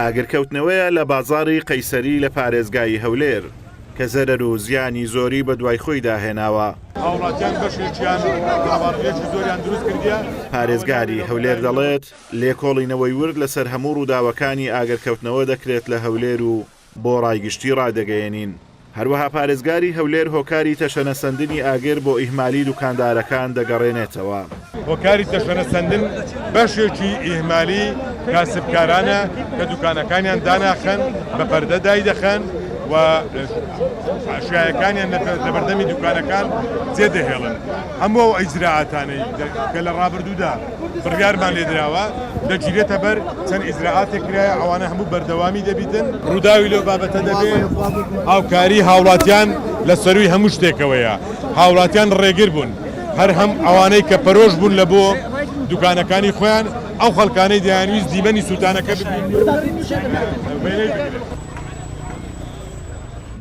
ئاگرکەوتنەوەیە لە بازاڕی قەیسەری لە پارێزگای هەولێر، کە زەرەر و زیانی زۆری بەدوای خۆیدا هێناوە. هاوڵاتیان بەشێکیان قەرەباڵغییەکی زۆریان دروست کردیە. پارێزگاری هەولێر دەڵێت، لێکۆڵینەوەی ورد لەسەر هەموو ڕووداوەکانی ئاگرکەوتنەوە دەکرێت لە هەولێر و بۆ ڕای گشتی ڕادەگەیەنین. هەروەها پارێزگاری هەولێر هۆکاری تەشەنەسەندنی ئاگر بۆ ئیهمالی دوکاندارەکان دەگەڕێنێتەوە. هۆکاری تەشەنەسەندن بەشێکی ئیهمالی کاسبکارانە کە دوکانەکانیان داناخەن، بە پەردە دایدەخەن و شایەکانیان لەبەردەمی دوکانەکان جێدەهێڵن. هەموو ئەو ئیجرائاتانەی کە لە ڕابردوودا بڕیارمان لێدراوە دەگیرێتە بەر، چەند ئیجرائاتێک کرایە ئەوانە هەموو بەردەوامی دەبیتن. ڕووداوی لەو بابەتە دەبێ هاوکاری هاوڵاتیان لە سەرووی هەموو شتێکەوەیە، هاوڵاتیان ڕێگر بوون هەر هەم ئەوانەی کە پەرۆش بوون لە بۆ دوکانەکانی خۆیان، ئەو خەڵکانەی دەیانویست دیمەنی سووتانەکە ببینن وێنەی بگرن.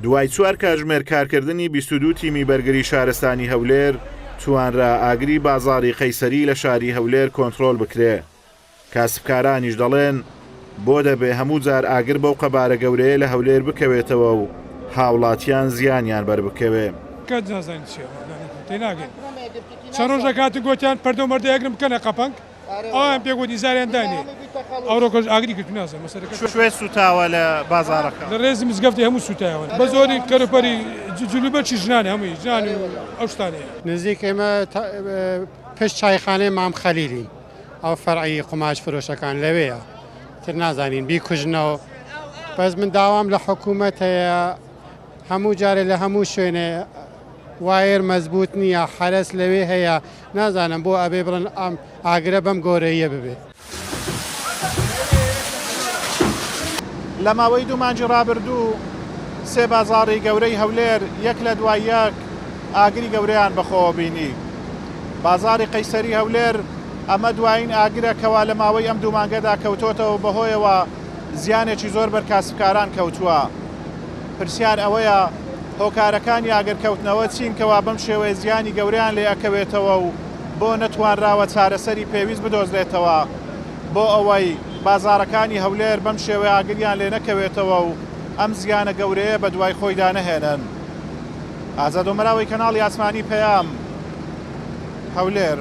دوای چوار کاژمێر کارکردنی 22 تیمی بەرگری شارستانی هەولێر، توانرا ئاگری بازاڕی قەیسەری لە شاری هەولێر کۆنترۆل بکرێ. کاسبکارانیش دەڵێن، بۆ دەبێ هەموو جار ئاگر بەو قەبارە گەورەیە لە هەولێر بکەوێتەوە و هاوڵاتیان زیانیان بەربکەوێ. کەس نازانین چیە تێناگەین چەند ڕۆژێک هاتن گۆتیان پەردەو مەردەی ئەگرن بکەنە قەپەنگ ئەوان پێ گوتی زاریان دانێ ئەوڕۆکەش ئاگری گرت نازانم مەسەلەکە چیە. کوێ سوتاوە لە بازاڕەکە؟ لە ڕێزی مزگەفتی هەموو سوتایەوە بە زۆری کەلوپەلی جلوبەرگی ژنان هەمووی ژنان و ئەو شتانەیە. نزیک ئێمە پشت چایخانەی مام خەلیلین ئەو فەرعی قوماش فرۆشەکان لەوێیە تر نازانین بیکوژنەوە بەس من داوام لە حکوومەت هەیە هەموو جارێ لە هەموو شوێنێ وایر مەزبوت نییە حەرەس لەوێ هەیە نازانم بۆ ئەبێ بڵێن ئەم ئاگرە بەم گۆرەییە ببێ. لە ماوەی دوو مانگی رابردوو سێ بازاڕی گەورەی هەولێر یەک لە دوای یەک ئاگری گەورەیان بەخۆوە بینی. بازاڕی قەیسەری هەولێر ئەمە دوایین ئاگرە کەوا لە ماوەی ئەم دوو مانگەدا کەوتۆتەوە و بەهۆیەوە زیانێکی زۆر بەر کاسبکاران کەوتووە. پرسیار ئەوەیە هۆکارەکانی ئاگرکەوتنەوە چین کەوا بەم شێوەیە زیانی گەورەیان لێ ئەکەوێتەوە و بۆ نەتوانراوە چارەسەری پێویست بدۆزرێتەوە بۆ ئەوەی بازاڕەکانی هەولێر بەم شێوەیە ئاگریان لێ نەکەوێتەوە و ئەم زیانە گەورەیە بەدوای خۆیدا نەهێنن. ئازاد ئۆمەراوی کەناڵی ئاسمانی پەیام، هەولێر.